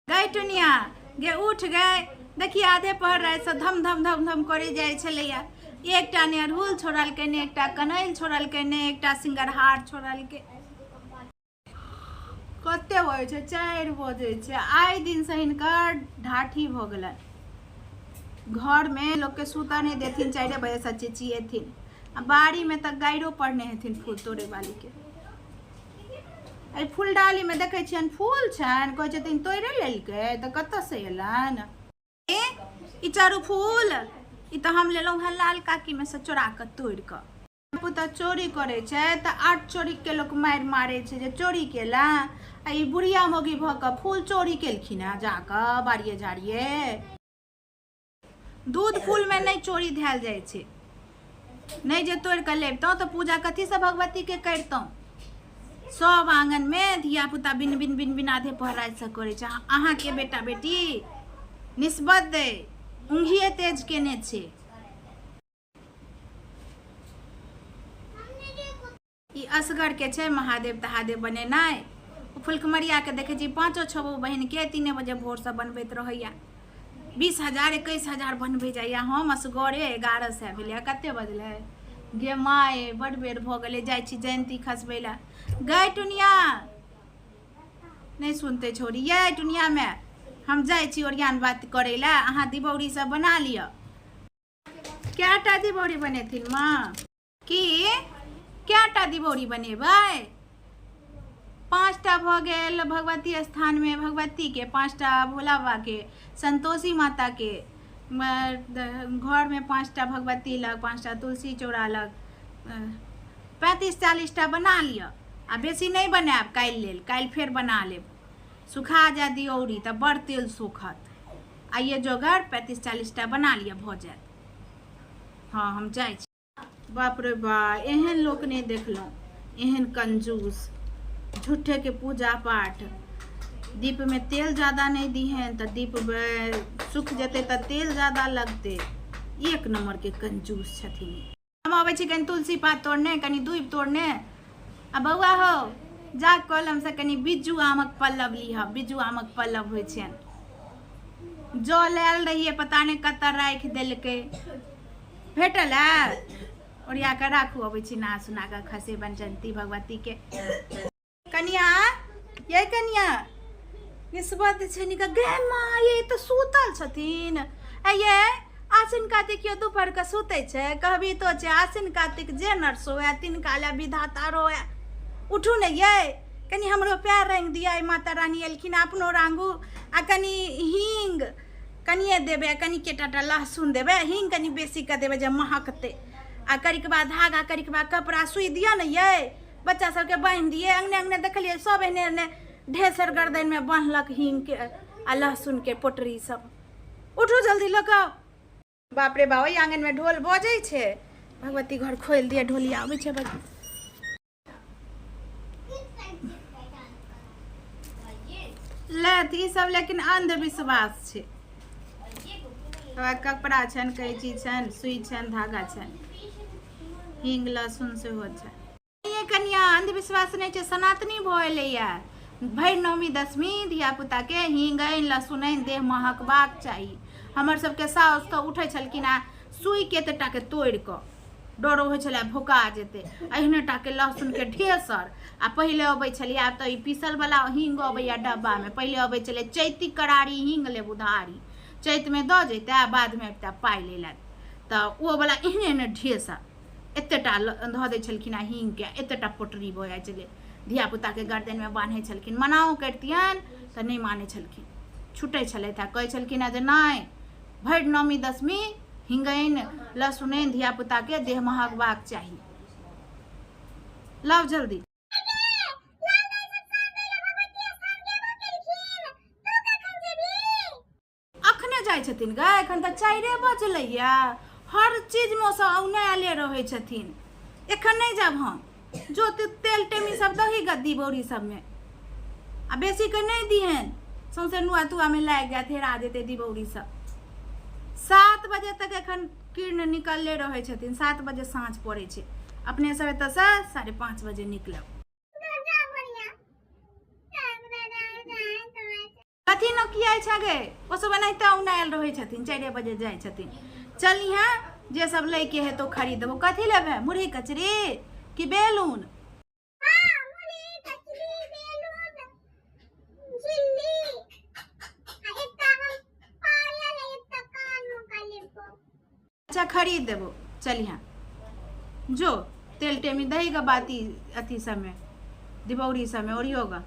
गै टुनिया गे, उठ गए। देखिए, आधे पहर रातिसँ धम धम धम धम करे जाइ छलैया। एकटा ने अड़हुल छोड़लकै, ने एकटा कनैल छोड़लकै, ने एकटा सिंगरहार छोड़लकै। कते बजै छै? 4 बजै छै। आइ दिनसँ हिनकर ढाठी भऽ गेलनि। घरमे लोकके सुतऽ नहि देथिन, 4 बजेसँ चिचिएथिन। आ बाड़ीमे तऽ गाइरो पढ़ने हेथिन फूल तोड़े वालीके। एहि फुलडालीमे देखै छियनि फूल छनि, कहै छथिन तोड़ि लेलकै, तऽ कतऽसँ एलनि ए ई चारू फूल? ई तऽ हम लेलहुँ हेँ लाल काकीमे सँ चोरा कऽ तोड़ि कऽ। पुता चोरी करै छै तऽ 8 चोरीके लोक मारि मारै छै जे चोरी केला, आ ई बुढ़िया मौगी भऽ कऽ फूल चोरी केलखिन हेँ जाकऽ बाड़िए झाड़िए। दूध फूलमे नहि चोरी धयल जाइ छै। नहि जे तोड़ि कऽ लेबितहुँ तऽ पूजा कथीसँ भगवतीके करितहुँ? सब आङनमे धियापुता बिन बिन बिन बिन आधे पहर रातिसँ करै छै। अहाँके बेटा बेटी निस्बत दै ऊँघिए तेज केने छै। ई असगरके छै महादेव तहादेव बनेनाइ। ओ फुलकुमरियाके देखै छी, पाँचो छओ बहिनके 3 बजे भोरसँ बनबैत रहैया, 20,000 21,000 बनबै जाइया। हम असगरे 1100 भेलै। कते बजलै गे माय? बड बेर भऽ गेलै। जाइ छी जयन्ती खसबै लए। गै टुनिया, नहि सुनते छोड़ी। ये टुनिया माय, हम जाइ छी ओरियान बात करै लए, अहाँ दिबौरी सब बना लिअ। कएटा दिबौरी बनेथिन माँ? की कएटा दिबौरी बनेबै? 5टा भऽ गेल भगवती स्थानमे भगवतीके, 5टा भोला बाबाके, सन्तोषी माताके, घरमे 5टा भगवती लग, 5टा तुलसी चौरा लग। 35 40टा बना लिअ आ बेसी नहि बनायब काल्हि लेल, काल्हि फेर बना लेब। सुखा जाय दियौरी तऽ बड़ तेल सोखत। आइए जोगर 35 40टा बना लिअ, भऽ जायत। हँ, हम जाइ छी। बाप रे बा, एहन लोक नहि देखलहुँ, एहन कंजूस। झूठेके पूजा पाठ। दीपमे तेल जादा नहि दिहन तऽ दीप सुखि जेतै, तऽ तेल जादा लगतै। एक नम्बरके कंजूस छथिन। हम अबै छी कनि तुलसी पात तोड़ने, कनि दूबि तोड़ने। आ बौआ हो, जा कलमसँ कनि बिज्जू आमक पल्लव लिह। बिज्जू आमक पल्लव होइ छनि। जल आयल रहियै, पता नहि कतऽ राखि देलकै। भेटल है? ओरिया कऽ राखू। अबै छी नहा सुना कऽ खसेबनि जयन्ती भगवतीके। कनिया, ये कनिया, निस्बत छै निका। गे माँ, ये तऽ सुतल छथिन। आ ये आसिन कातिक केओ दुपहर के सुतै छै? कहबी तो छै, आसिन कातिक जे नर सोए तिनका लए विधाता रोए। उठू ने ये, कनि हमरो पैर रंग दिया। माता रानी एलखिन, अपनो रांगू। आ कनि हींग कनिए देबै, कनि केटाटा लहसुन देबै। हींग कनि बेसी कऽ देबै जे महकतै। आ करिकबा धागा, करिकबा कपड़ा, सुइ दिअ ने यै, बच्चा सबके बान्हि दियै। अङ्गने अङ्गने देखलियै, सब एहने एहने ढेसर गर्दनमे बान्हलक हींगके आ लहसुनके पोटरी सब। उठू जल्दी लऽ कऽ। बाप रे बा, ओहि आङ्गनमे ढोल बजै छै। भगवती घर खोलि दिअ, ढोलिया अबै छै। ले तऽ ई सब लेकिन अंधविश्वास छै। कपड़ा छनि, कैंची छनि, सुई छनि, धागा छनि, हींग लहसुन सेहो छनि। ये कनिया, अंधविश्वास नहि छै, सनातनी भऽ एलैया। भरि नवमी दशमी धियापुताके हींग आनि लहसुन आनि देह महकबाक चाही। हमर सबके साउस तऽ उठै छलखिन आ सुइके एतेक टाके तोड़ि कऽ, डरो होइ छलै भोका जेतै, एहने टाके लहसुनके ढेसर। आ पहिले अबै छलै, आब तऽ ई पीसलवला हींग अबैया डब्बामे, पहिले अबै छलै चैती करारी हींग लेब उधारी, चैतमे दऽ जैते आ बादमे अबिते पाइ लै लए। तऽ ओ वला एहने एहने ढेसर एतेटा धऽ दै छलखिन आ हींगके एतेटा पोटरी भऽ जाइ छलै, धियापुताके गर्दनमे बान्है छलखिन। मनाओ करितियनि तऽ नहि मानै छलखिन, छुटै छलथि आ कहै छलखिन हेँ जे नहि, भरि नवमी दशमी हिंगैन लहसुनैन धियापुताके देह महकबाक चाही। लाउ जल्दी। अखने जाइ छथिन गे? एखन तऽ 4 बजलैया। हर चीजमे ओसभ औनायले रहै छथिन। एखन नहि जायब हम। जो तेल टेमी सब दही गद्दी बौरी सबमे, आ बेसी के नहि दिहन, सौंसे नुआ तुआमे लागि जायत, हेरा जेतै दिबौरी सब। 7 बजे तक एखन किरण निकलले रहै छथिन। 7 बजे साँझ पड़ै छै। अपने सब एतऽसँ 5:30 बजे निकलब। कथी नोकियाइ छै गे? ओ सब एनाहिते औनायल रहै छथिन, 4 बजे जाइ छथिन। चलिहे, जे सब लैके हेतौ खरीद देबौ। कथी लेबै, मुरही कचरी कि बेलून? हाँ, मुरही कचरी, बेलून, झिल्ली आ एकटा हम पायल आ एकटा कान का लेबो। अच्छा, खरीद देबो, चलिहे। जो तेल टेमी दही ग बाती अथी सबमे, दिबौरी सबमे ओरियो ग।